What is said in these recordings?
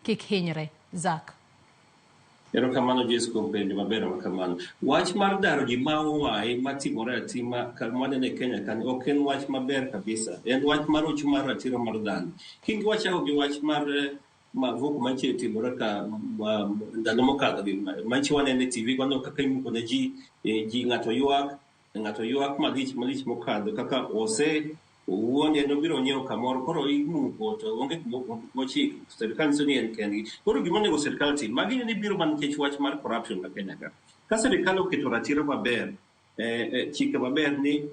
Kik hinyre. Zack. Erokamano Jess kuom penjo maber ma kamano. Wach mar daro ji ma oae matimore atima mwaneno e Kenya kani ok en wach maber kabisa. En wach mar rocho mar ratiro mar dhano. Kingi wachako gi wach mar mavuku mantie timore ka ndalo mokadho gi mantie waneno e TV waneno kaka imuko ne ji, ji ng'ato ywak ng'ato ywak malich malich mokadho kaka ose owuonde nobiro nyiewo kamoro koro imuko to onge mochik sirkal nyiso ni en kendgi. Koro gima onego sirkal tim, magi ni biro mana nikech wach mar corruption ma Kenya ka. Ka sirkal oketo ratiro maber, chike maber ni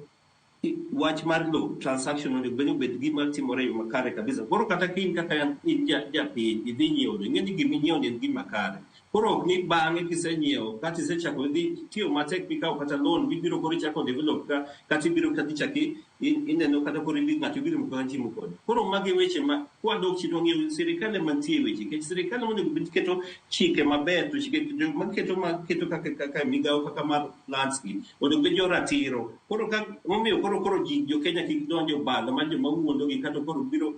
wach mar lowo transaction onego bed ni obed gima timore e yo makare kabisa. Koro kata ka in kaka in japiny idhi nyiewo lowo, ing'e ni gima inyiewo ni en gima kare. Koro ok ni bang'e kisenyiewo kata isechako idhi tiyo matek mikawo kata loan mibiro koro ichako develop ka kata ibiro kata ichaki ineno kata koro idhi ng'ato ibiro muko timo kode. Koro magi weche ma kwadok chien wang'iyo sirikal ema nitie e weche nikech sirikal ema onego bed keto chike maber to chike joma keto ma keto kaka kaka migawo kaka mar lands gi onego bed jo ratiro. Koro ka momiyo koro koro ji jo Kenya kik donj e obadho mar joma wuondogi kata koro biro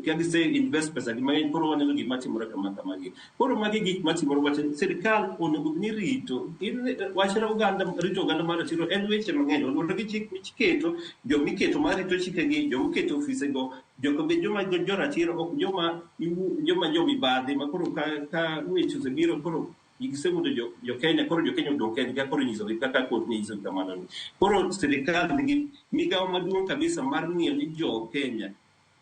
ka gise invest pesa gi mang'eny koro waneno gima timore kama kamagi. Koro magi gik matimore wach sirikal onego bed ni rito wach oganda rito oganda mar ratiro en weche mang'eny oluwore gi chik miketo jomiketo marito chikegi jomoketo ofise go joka bed joma jo ratiro ok joma joma jomibadhi ma koro ka weche osebiro koro gisewuondo jo Kenya koro jo Kenya odong' kendgi ka koro inyisogi kaka kot ne nyisogi kamano ni. Koro sirikal nigi migawo maduong' kabisa mar ng'iyo ni jo Kenya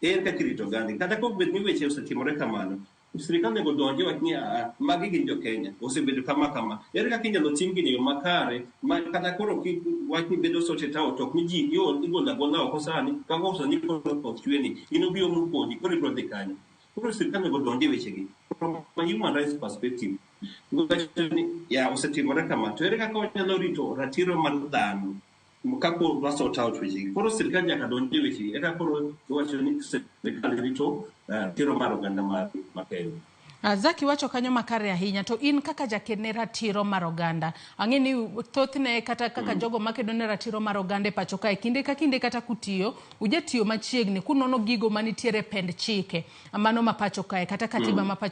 ere kaka irito ogandagi. Kata kobet ni weche osetimore kamano, sirikal onego odonji wach ni aa, magi gin jo Kenya, osebedo kama kama. Ere kaka inyalo tim gini e yo makare ma kata koro wach ni bedo sorted out ok ni ji igolo agola oko sani kaka sani koro koth chwe ni in obi omo kodi koro ibiro dhi kanye. Koro sirikal onego odonji e wechegi from a human rights perspective. Wacho ni ya osetimore kama to ere kaka wanyalo rito ratiro mar dhano kapok wa sort out wechegi. Koro sirikal nyaka donj e wechegi eka koro iwacho ni sirikal rito ratiro mar oganda mar Kenya. Zaki wacho kanyo makare ahinya to in kaka jaked ne ratiro mar oganda ang'e ni thothne kata kaka jogo makedo ne ratiro mar oganda e pacho kae kinde ka kinde kata kutiyo ujatiyo machiegni kunono gigo manitiere e pend chike mano ma pacho kae kata katiba ma pacho.